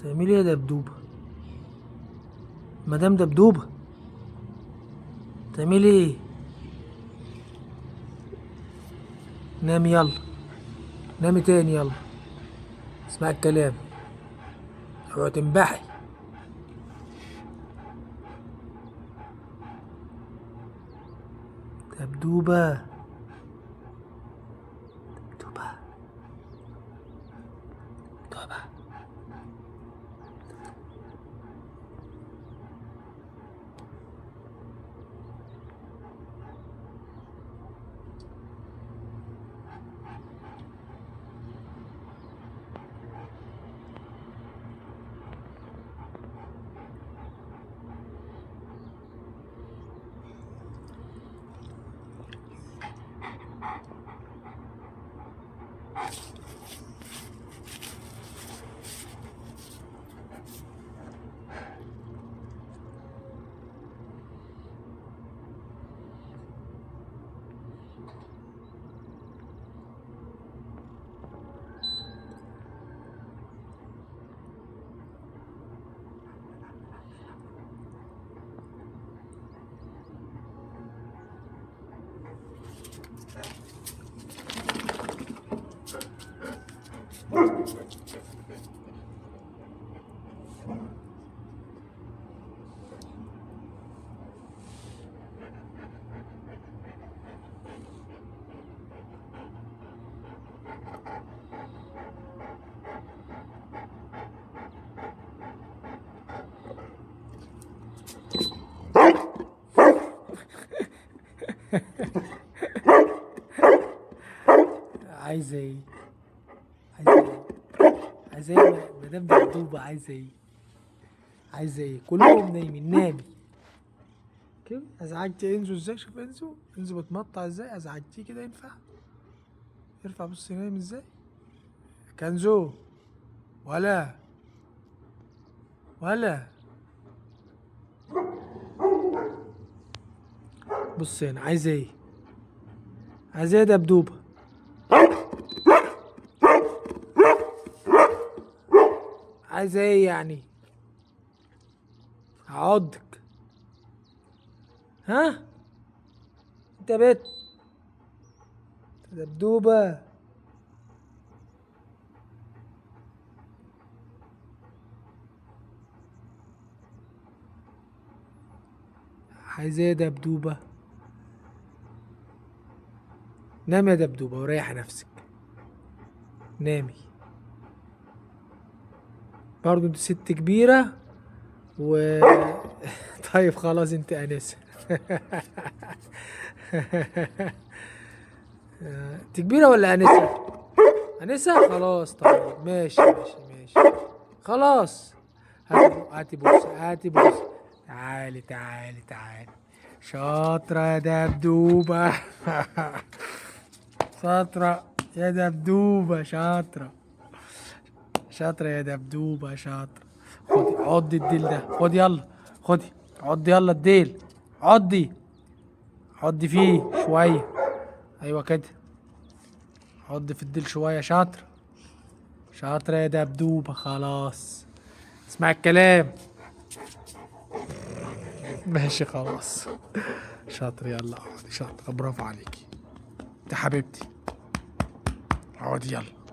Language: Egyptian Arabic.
تعملي ايه يا دبدوبة؟ مدام دبدوبة تعملي ايه؟ نامي يلا، نامي تاني يلا، اسمعي الكلام، اوعي تنبحي. دبدوبة دبدوبة دبدوبة. عايزة ايه؟ عايزة ايه؟ عايزة ايه مدام دبدوبة؟ عايزة ايه؟ عايزة ايه؟ كلهم نايمين. نامي كده. ازعجتي انزو ازاي؟ شوف انزو، انزو بتمطع ازاي؟ ازعجتيه كده ينفع؟ ارفع بص نايم ازاي؟ كنزو ولا ولا بص هنا. عايزة ايه؟ عايزة ايه يا دبدوبة؟ عايزة ايه يعني؟ هعضك. ها؟ انت يا بت دبدوبة. عايزة ايه يا دبدوبة؟ نامي يا دبدوبة وريحي نفسك. نامي برضو، انت ست كبيرة و طيب خلاص انت انسة. انت كبيرة ولا انسة؟ انسة خلاص. طيب ماشي ماشي ماشي خلاص. هاتي بوسة، هاتي بوسة. تعالي تعالي تعالي. شاطرة يا دبدوبة. شاطرة يا دبدوبة، شاطرة شاطرة يا دبدوبة، شاطرة. خدي عضي الديل ده، خدي يلا، خدي عضي يلا الديل، عضي عضي فيه شوية. أيوة كده، عضي في الديل شوية. شاطرة شاطرة يا دبدوبة. خلاص اسمع الكلام. ماشي خلاص شاطر. يلا اقعدي شاطرة، برافو عليكي انت حبيبتي. اقعدي يلا.